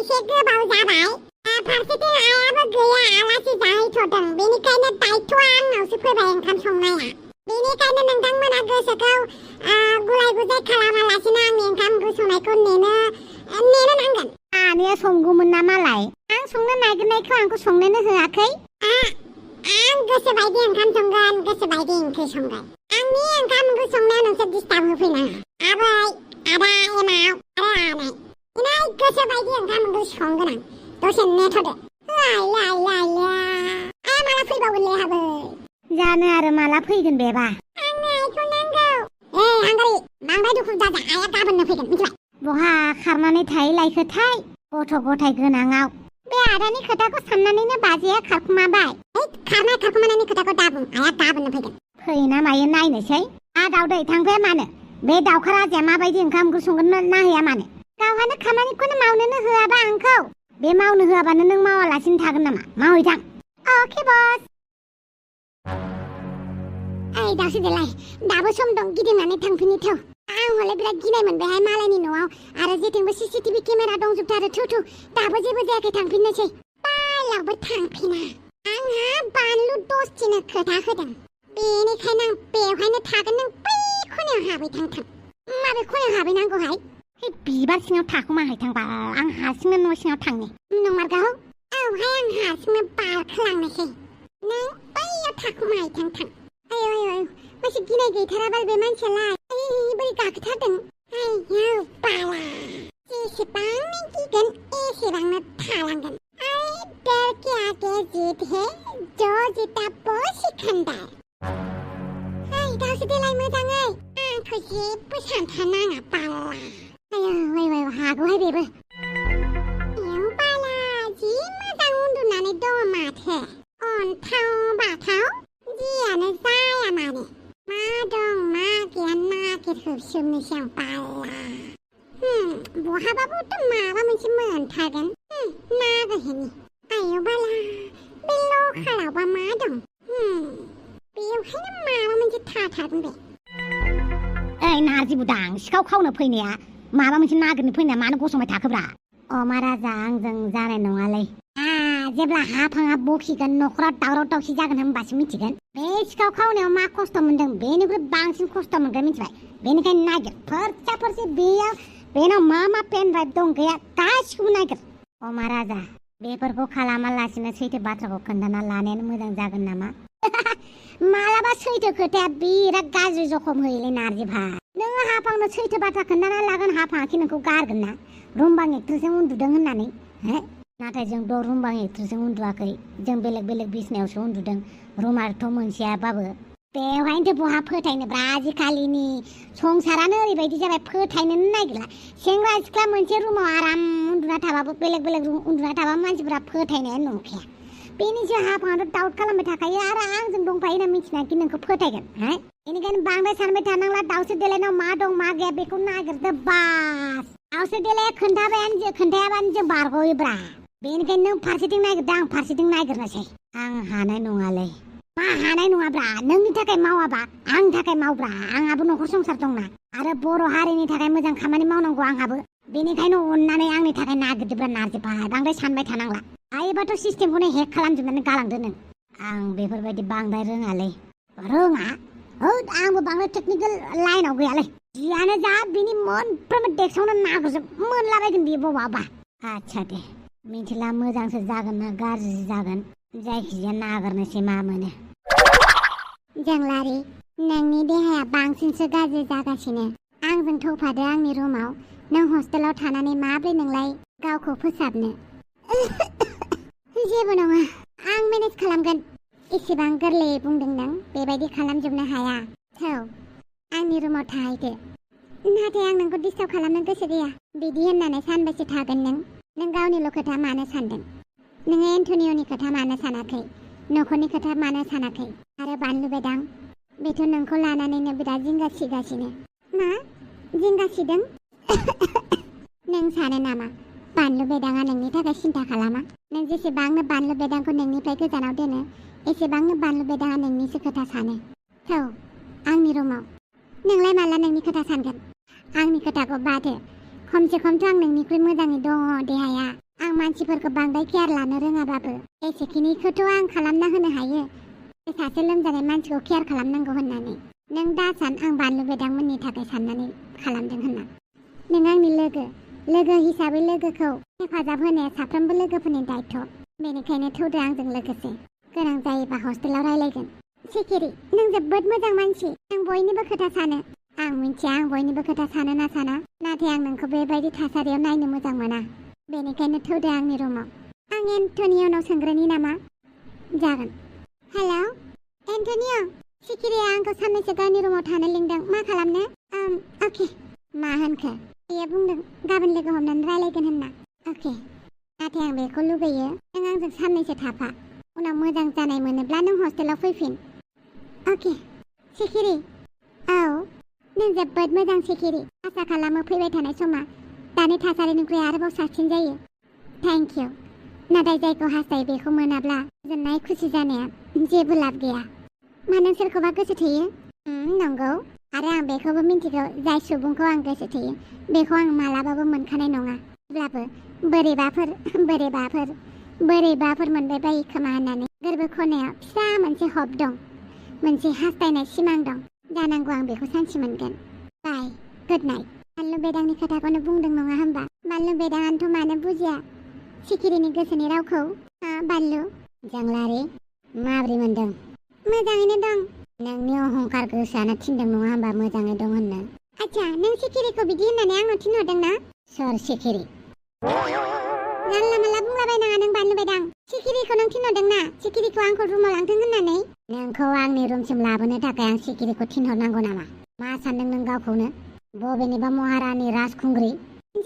एसे गोबाव जाबाय फारसेथिं आयाबो गैया आलासि जाहैथ'दों बेनिखायनो दायथ'आ आंनावसो फैबाय ओंखाम संनाया बेनिखायनो नोंथांमोना गोसोखौ गुलाय गुजाय खालामालासिनो आंनि ओंखाम ओंख्रि संनायखौ नेनो नांगोन आनैया संगौमोन ना मालाय आं संनो नागिरनायखौ आंखौ संनोनो होआखै आं गोसो बायदि ओंखाम संगोन गोसो बायदि ओंख्रि संगोन आंनि ओंखाम ओंख्रि संनायाव नोंसोर डिस्टार्ब होफैनाङा आबै आदा एमाव आरो आनै इनाय गोसो बायदि ओंखाम ओंख्रि संगोन आं दसे नेथ'दो आया माला फैबावगोनलै आबै जानो आरो माला फैगोन बेबा आंनो आइखौ नांगौ हांगारि बांद्राय दुखु दाजा आया गाबोननो फैगोन मिथिबाय बहा खारनानै थाहैलायखोथाय गथ' गथाय गोनाङाव बे आदानि खोथाखौ साननानैनो बाजैया खारखुमाबाय खारनाय खारखुमानायनि खोथाखौ दाबुं आया गाबोननो फैगोन फैना मायो नायनोसै दावदै थांफाया मानो बे दाउखा राजाया माबायदि ओंखाम ओंख्रि संगोन ना होया मानो गावहानो खामानिखौनो मावनोनो होआबा आंखौ बे मावनो होआबानो नों मावालासिनो थागोन नामा मावहैथां अके बस ओइ दासो देलाय दाबो सम दं गिदिंनानै थांफिनि थौ आं हले बिराद गिनाय मोनबायहाय मालायनि न'आव आरो जेथिंबो सीसीटीवी केमेरा दंजोबथारो थु दाबो जेबो जायाखै थांफिननोसै बालावबो थांफिना आंहा बानलु दसथिनो खोथा होदों बेनिखायनो आं बेवहायनो थागोन नों बै खनायाव हाबैथां माबे खनायाव हाबैनांगौहाय बिबार सिङाव थाखुमाहैथांबा आं हारसिंनो न' सिङाव थांनि नंमारगौ औहाय आं हारसिंनो बारखोलांनोसै नों बैयाव थाखुमाहैथां आयौ मासे गिनाय गैथाराबाल बे मानसियालाय बोरै गाखोथारदों आयौ बाला जेसेबांनो गिगोन एसेबांनो थालांगोन डर के आगे जीत है जो जीता वो सिकंदर दासो देलाय मोजाङै आंखौ जेबो सानथारनाङा बाला आयौ हागौहाय बेबो आयौ बाला जि मोजां उन्दुनानै दङ माथो अन्थाव बाथाव जियानो जाया माने मा दं मा गैया नागिरहोसोमनोसै आं बाला बहाबाबोथ' माबा मोनसे मोनथारगोन नागिरहैनि आयौ बाला बे लकारावबा मा दं बेवहायनो माबा मोनसे थाथारगोन बे ओइ नारजि बुदां सिखाव खावनो फैनाया माबा मोनसे नागिरनो फैनाया मानो गसंबाय थाखोब्रा महाराजा आंजों जानाय नङालै जेब्ला हाफाङा बखिगोन न'खराव दावराव दावसि जागोन होनबासो मिथिगोन बे सिखाव खावनायाव मा खस्थ' मोनदों बेनिख्रुइ बांसिन खस्थ' मोनगोन मिथिबाय बेनिखायनो नागिर फोरसा बेनाव मा पेन ड्राइभ दं गैया गासिखौबो नागिर महाराजा बेफोरखौ खालामालासिनो सैथो बाथ्राखौ खोन्थाना लानायानो मोजां जागोन नामा मालाबा सैथो खोथाया बिराद गाज्रि जखम होयोलै नारजि भाइ नोङो हाफांनो सैथो बाथ्रा खोन्थाना लागोन हाफाङाखि नोंखौ गारगोन ना रुमबां एक्ट्रेसजों उन्दुदों होननानै नाथाय जोंथ' रुमबां एक्ट्रेसजों उन्दुआखै जों बेलेग बिसनायावसो उन्दुदों रुमाथ' मोनसेयाबाबो बेवहायनोथ' बहा फोथायनोब्रा आजिखालिनि संसारानो ओरैबायदि जाबाय फोथायनोनो नागिरला सेंग्रा सिख्ला मोनसे रुमाव आराम उन्दुना थाबाबो बेलेग उन्दुना थाबाबो मानसिफोरा फोथायनायानो नंखाया बेनिसो हाफाङाथ' डाउट खालामबाय थाखायो आरो आंजों दंफायो होनना मिथिनाखि नोंखौ फोथायगोन बेनिखायनो बांद्राय सानबाय थानांला दाउसो देलायनाव मा दं मा गैया बेखौ नागिरदो बास दाउसो देलाया खोन्थायाबानो जों बारग'योब्रा बेनिखायनो नों फारसेथिं नागिरदों आं फारसेथिं नागिरनोसै आं हानाय नङालै मा हानाय नङाब्रा नोंनि थाखाय मावाबा आंनि थाखाय मावब्रा आंहाबो न'खर संसार दंना आरो बर' हारिनि थाखाय मोजां खामानि मावनांगौ आंहाबो बेनिखायनो अननानै आंनि थाखाय नागिरदोब्रा नारजि भाइ बांद्राय सानबाय थानांला हायोबाथ' सिस्टेमखौनो हेक खालामजोबनानै गालांदो नों आं बेफोरबायदि बांद्राय रोङालै रोङा आंबो बांद्राय टेकनिकेल लाइनाव गैयालै जियानो जा बिनि मोनफ्रोमबो डेस्कआवनो नागिरजोब मोनलाबायगोन बियो बबावबा आच्छा दे मिथिला मोजांसो जागोन ना गाज्रि जागोन जायखिजाया नागिरनोसै मा मोनो जोंलारि नोंनि देहाया बांसिनसो गाज्रि जागासिनो आंजों थौफादो आंनि रुमाव नों हस्टेलाव थानानै माब्रै नोंलाय गावखौ फोसाबनो जेबो नङा आं मेनेज खालामगोन एसेबां गोरलैयै बुंदों नों बेबायदि खालामजोबनो हाया थौ आंनि रुमाव थाहैदो नाथाय आं नोंखौ डिस्टार्ब खालामनो गोसो गैया बिदि होननानै सानबेसे थागोन नों गावनिल' खोथा मानो सानदों नोङो एन्टनिय'नि खोथा मानो सानाखै न'खरनि खोथा मानो सानाखै आरो बानलु बेदां बेथ' नोंखौ लानानैनो बिराद जिंगा सिगासिनो मा जिंगा सिदों नों सानो नामा बानलु बेदाङा नोंनि थाखाय सिन्था खालामा नों जेसेबांनो बानलु बेदांखौ नोंनिफ्राय गोजानाव दोनो एसेबांनो बानलु बेदाङा नोंनिसो खोथा सानो थौ आंनि रुमाव नोंलाय माला नोंनि खोथा सानगोन आंनि खोथाखौ बादो खमसे खमथ' आं नोंनिख्रुइ मोजाङै दङ देहाया आं मानसिफोरखौ बांद्राय केयार लानो रोङाबाबो एसेखिनिखौथ' आं खालामना होनो हायो। सासे लोमजानाय मानसिखौ केयार खालामनांगौ होननानै नों दा सान आं बानलु बेदांमोननि थाखाय साननानै खालामदों होनना। नों आंनि लोगो हिसाबै लोगोखौ हेफाजाब होनाया साफ्रोमबो लोगोफोरनि दायथ'। बेनिखायनो थौदो आंजों लोगोसे। गोनां जायोबा हस्टेलाव रायलायगोन। सिखिरि, नों जोबोद मोजां मानसि। आं बयनिबो खोथा सानो। आं मिथिया आं बयनिबो खोथा सानो ना साना, नाथाय आं नोंखौ बेबायदि थासारियाव नायनो मोजां मोना। बेनिखायनो थौदो आंनि रुमाव। आं एन्टनिय'नाव सोंग्रोनि नामा? जागोन। हेल' एन्टनिय', सिखिरिया आंखौ साननैसो गावनि रुमाव थानो लिंदों। मा खालामनो? अके। मा होनखो? बेयो बुंदों गाबोन लोगो हमनानै रायलायगोन होनना। अके। नाथाय आं बेखौ लुगैयो नों आंजों साननैसो थाफा। उनाव मोजां जानाय मोनोब्ला नों हस्टेलाव फैफिन। अके। सिखिरि, औ, नों जोबोद मोजां सिखिरि। आसा खालामो फैबाय थानाय समा दानि थासारिनिख्रुइ आरोबाव साबसिन जायो। Thank you. नाथाय जायखौ हास्थायो बेखौ मोनाब्ला गोजोननाय खुसि जानाया जेबो लाब गैया। मा नों सोरखौबा गोसो थोयो? नंगौ। आरो आं बेखौबो मिन्थिगौ जाय सुबुंखौ आं गोसो थोयो बेखौ आं मालाबाबो मोनखानाय नङा। अब्लाबो बोरैबाफोर मोनबाय बायो खोमा होननानै गोरबो खनायाव फिसा मोनसे हप दं। मोनसे हास्थायनाय सिमां दं। जानांगौ आं बेखौ सानसे मोनगोन। बाय, गुड नाइट। बानलु बेदांनि खोथाखौनो बुंदों नङा होमबा? बानलु बेदाङानोथ' मानो बुजिया सिखिरिनि गोसोनि रावखौ? बानलु जोंलारि, माब्रै मोनदों? मोजाङैनो दं। नोंनि अहंखार गोसोआनो थिनदों नङा होमबा मोजाङै दं होननो? आच्छा, नों सिखिरिखौ बिदि होननानै आंनाव थिनहरदों ना? सोर सिखिरि? जानला मानला बुंलाबायनाङा नों बानलु बेदां। सिखिरिखौ नों थिनहरदों ना? सिखिरिखौ आंखौ रुमाव लांथों होननानै? नोंखौ आंनि रुमसिम लाबोनो थाखाय आं सिखिरिखौ थिनहरनांगौ नामा? मा सानदों नों गावखौनो? बबेनिबा महारानि राजखुंग्रि?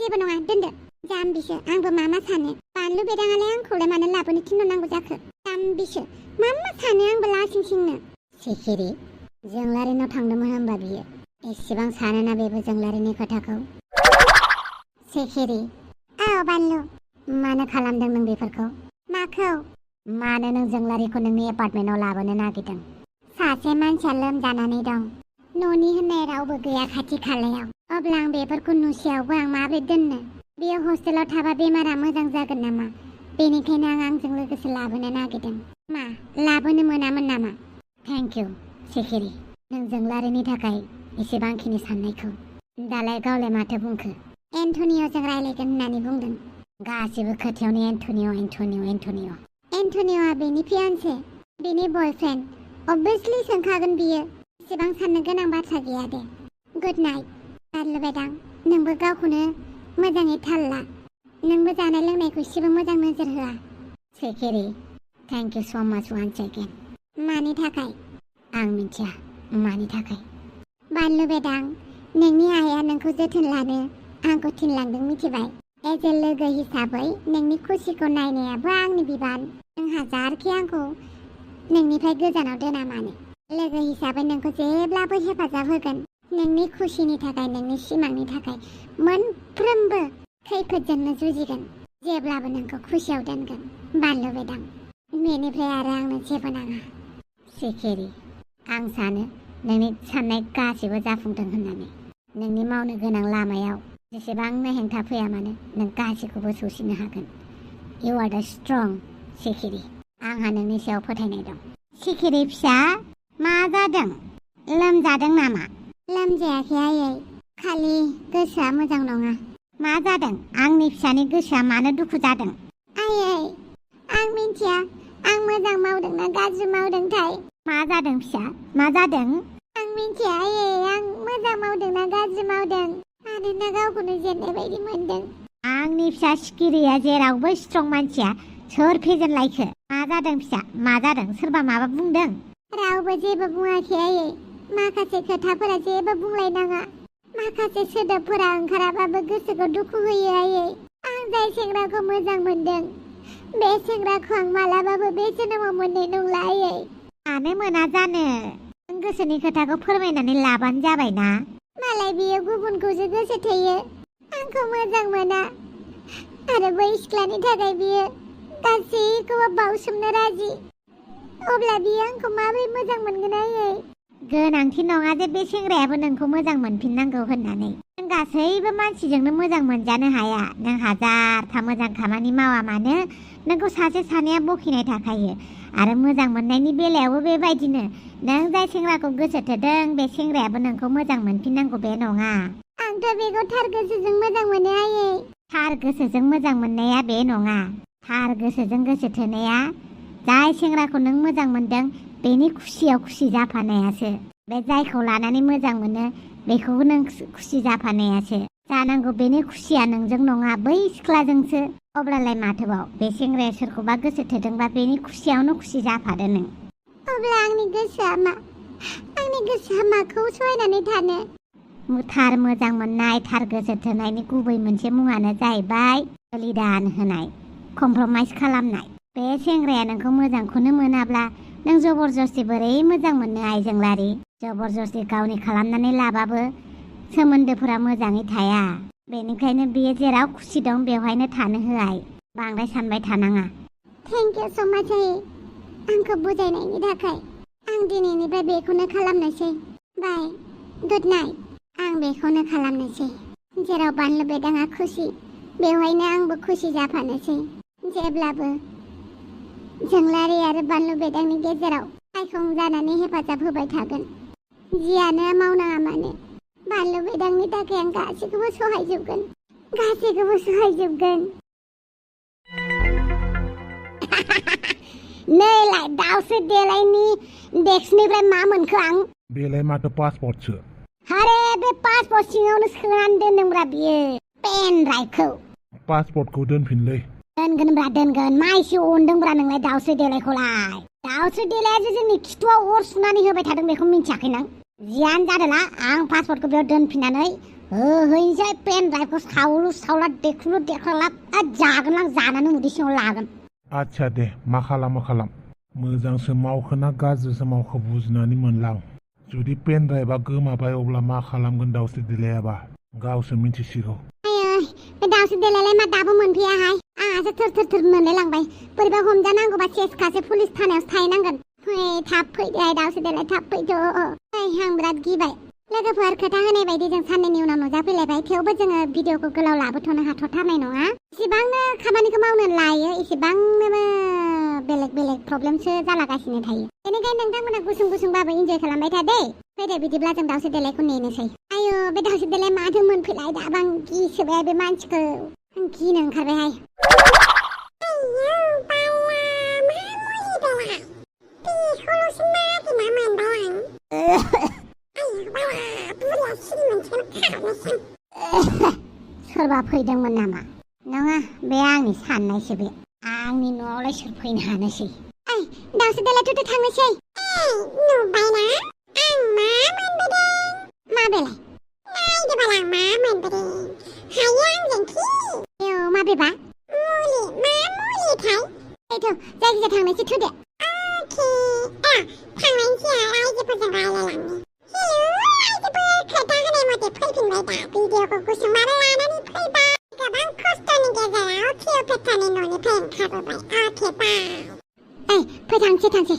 जेबो नङा, दोनदो। जाम्बिसो, आंबो मा सानो। बानलु बेदाङालाय आंखौलाय मानो लाबोनो थिनहरनांगौ जाखो? जाम्बिसो, मा सानो आंबो लासिं सिंनो। सिखिरि, जोंलारिनाव थांदोंमोन होनबा बियो? एसेबां सानोना बेबो जोंलारिनि खोथाखौ? सिखिरि, औ बानलु। मानो खालामदों नों बेफोरखौ? माखौ? मानो नों जोंलारिखौ नोंनि एपार्टमेन्टआव लाबोनो नागिरदों? सासे मानसिया लोमजानानै दं। न'नि होननाय रावबो गैया खाथि खालायाव। अब्ला आं बेफोरखौ नुसेयावबो आं माबोरै दोननो? बेयो हस्टेलाव थाबा बेमारा मोजां जागोन नामा? बेनिखायनो आं आंजों लोगोसे लाबोनो नागिरदों। मा, लाबोनो मोनामोन नामा? थेंक इउ, सिखिरि। नों जोंलारिनि थाखाय एसेबांखिनि साननायखौ। दालाय गावलाय माथो बुंखो? एन्टनिय'जों रायलायगोन होननानै बुंदों। गासिबो खोथायावनो एन्टनिय'। एन्टनिय'आ बेनि फियान्से, बेनि बयफ्रेन्ड। अबभियासलि सोंखागोन बियो। एसेबां साननो गोनां बाथ्रा गैया दे। गुड नाइट, बानलु बेदां। नोंबो गावखौनो मोजाङै थाल ला। नोंबो जानाय लोंनायखौ एसेबो मोजां नोजोर होआ। सिखिरि, थेंक इउ स' माच वान्स एगेन। मानि थाखाय? आं मिथिया मानि थाखाय। बानलु बेदां, नोंनि आइया नोंखौ जोथोन लानो आंखौ थिनलांदों मिथिबाय। एज ए लोगो हिसाबै नोंनि खुसिखौ नायनायाबो आंनि बिबान। नों हाजारखि आंखौ नोंनिफ्राय गोजानाव दोना मानो, लोगो हिसाबै नोंखौ जेब्लाबो हेफाजाब होगोन। नोंनि खुसिनि थाखाय, नोंनि सिमांनि थाखाय मोनफ्रोमबो खैफोदजोंनो जुजिगोन। जेब्लाबो नोंखौ खुसियाव दोनगोन बानलु बेदां। बेनिफ्राय आरो आंनो जेबो नाङा। सिखिरि, आं सानो नोंनि साननाय गासैबो जाफुंदों होननानै। नोंनि मावनो गोनां लामायाव जेसेबांनो हेंथा फैया मानो नों गासैखौबो सौसिनो हागोन। इउ आर दा स्ट्रं सिखिरि। आंहा नोंनि सायाव फोथायनाय दं। सिखिरि फिसा, मा जादों? लोमजादों नामा? लोमजायाखै आयै, खालि गोसोआ मोजां नङा। मा जादों? आंनि फिसानि गोसोआ मानो दुखु जादों? आयै, आं मिन्थिया आं मोजां मावदोंना गाज्रि मावदोंथाय। मा जादों फिसा? मा जादों? आं मिन्थिया आयै, आं मोजां मावदोंना गाज्रि मावदों। मानोना गावखौनो जेननाय बायदि मोनदों। आंनि फिसा सिखिरिया जेरावबो स्ट्रं मानसिया सोर फेजेनलायखो? मा जादों फिसा? मा जादों? सोरबा माबा बुंदों? रावबो जेबो बुङाखै आयै। माखासे खोथाफोरा जेबो बुंलायनाङा। माखासे सोदोबफोरा ओंखाराबाबो गोसोखौ दुखु होयो आयै। आं जाय सेंग्राखौ मोजां मोनदों बे सेंग्राखौ आं मालाबाबो बे जोनोमाव मोननाय नंला आयै। मानो मोना जानो? नों गोसोनि खोथाखौ फोरमायनानै लाबानो जाबाय ना। मालाय बियो गुबुनखौसो गोसो थोयो, आंखौ मोजां मोना। आरो बै सिख्लानि थाखाय बियो गासैखौबो बावसोमनो राजि। अब्ला बियो आंखौ माबोरै मोजां मोनगोन आयै? गोनांथि नङा जे बे सेंग्रायाबो नोंखौ मोजां मोनफिननांगौ होननानै। नों गासैबो मानसिजोंनो मोजां मोनजानो हाया। नों हाजारथा मोजां खामानि मावा मानो नोंखौ सासे सानैया बखिनाय थाखायो। आरो मोजां मोननायनि बेलायावबो बेबायदिनो। नों जाय सेंग्राखौ गोसो थोदों बे सेंग्रायाबो नोंखौ मोजां मोनफिननांगौ बे नङा। आंथ' बेखौ थार गोसोजों मोजां मोनो आयै। थार गोसोजों मोजां मोननाया बे नङा। थार गोसोजों गोसो थोनाया जाय सेंग्राखौ नों मोजां मोनदों बेनि खुसियाव खुसि जाफानायासो। बे जायखौ लानानै मोजां मोनो बेखौबो नों खुसि जाफानायासो। जानांगौ बेनि खुसिया नोंजों नङा बै सिख्लाजोंसो। अब्लालाय माथोबाव बे सेंग्राया सोरखौबा गोसो थोदोंबा बेनि खुसियावनो खुसि जाफादो नों। अब्ला आंनि गोसोआ माखौ सहायनानै थानो? थार मोजां मोननाय थार गोसो थोनायनि गुबै मोनसे मुङानो जाहैबाय बलिदान होनाय, कमप्रमाइस खालामनाय। बे सेंग्राया नोंखौ मोजांखौनो मोनाब्ला नों जबरजस्ति बोरै मोजां मोननो आइजोंलारि? जबरजस्ति गावनि खालामनानै लाबाबो सोमोन्दोफोरा मोजाङै थाया। बेनिखायनो बियो जेराव खुसि दं बेवहायनो थानो होआय। बांद्राय सानबाय थानाङा। थेंक इउ स' माच आंखौ बुजायनायनि थाखाय। आं दिनैनिफ्राय बेखौनो खालामनोसै। बाय, गुड नाइट। आं बेखौनो खालामनोसै। जेराव बानलु बेदाङा खुसि बेवहायनो आंबो खुसि जाफानोसै। जेब्लाबो जोंलारि आरो बानलु बेदांनि गेजेराव सायखं जानानै हेफाजाब होबाय थागोन। जियानो मावनाङा मानो बानलु बेदांनि थाखाय आं गासैखौबो सहायजोबगोन। नैलाय दाउस्रि देलायनि डेस्कनिफ्राय मा मोनखो आं? बेलाय माथो पासपर्टसो। अरे बे पासपर्ट सिङावनो सोनानै दोनदोंब्रा बियो पेन ड्राइभखौ। पासपर्टखौ दोनफिनलै। दोनगोन मा एसे अनदोंब्रा नोंलाय दाउस्रि देलायखौलाय? दाउस्रि देलाया जे जोंनि खिथुआव अर सुनानै होबाय थादों बेखौ मिन्थियाखै नों? जियानो जादोंला आं पासपर्टखौ बेयाव दोनफिननानै होहैनोसै पेन ड्राइभखौ सावलु सावला देखुलु देख्लाला जागोन आं जानानै उदै सिङाव लागोन। आच्छा दे मा खालामो खालाम। मोजांसो मावखो ना गाज्रिसो मावखो बुजिनानै मोनलां। जुदि पेन ड्राइभआ गोमाबाय अब्ला मा खालामगोन दाउस्रि देलायाबा गावसो मिथिसिगौ। बे दाउस्रि देलायलाय मा दाबो मोनफैयाहाय? आंहासो थोर मोनलायलांबाय। बोरैबा हमजानांगौबा सेसखासो पुलिस थानायावसो थाहैनांगोन। थाब फैदो दाउस्रि देलाय थाब फैदो। आं बिराद गिबाय। लोगोफोर खोथा होनाय बायदि जों साननैनि उनाव नुजाफैलायबाय। थेवबो जोङो भिडिअखौ गोलाव लाबोथ'नो हाथ'थारनाय नङा। एसेबांनो खामानिखौ मावनो लायो एसेबांनो बेलेग प्रब्लेमसो जालागासिनो थायो। बेनिखायनो नोंथांमोना गुसुंबाबो इन्जय खालामबाय था दे। फैदो बिदिब्ला जों दाउस्रि देलायखौ नेनोसै। आयौ बे दाउस्रि देलाय माथो मोनफैलाय दाबो आं गिसोबाय बे मानसिखौ। आं गिनो ओंखारबायहाय। सोरबा फैदोंमोन नामा? नङा बे आंनि साननायसो बे। आंनि न'आवलाय सोर फैनो हानोसै? दाउस्रि देलायथ' थांनोसै। नुबायना आं मा मोनबोदों? मा बेलाय? नायदोबाल आं मा मोनबोदों? हायो आंजों खि? माबेबा? मुलिथाय? जायखिजाया थांनोसै थुदो। थांनायसै रायजोफोरजों रायलायलांनो। हेलौ रायजोफोर खोथा होनाय मथे फैफिनबाय दा। भिडिअखौ गुसुंबाबो लानानै फैबाय। गोबां खस्थ'नि गेजेराव क्लिअपेट्रानि न'निफ्राय ओंखारबोबाय। अके बाय। फै थांसै।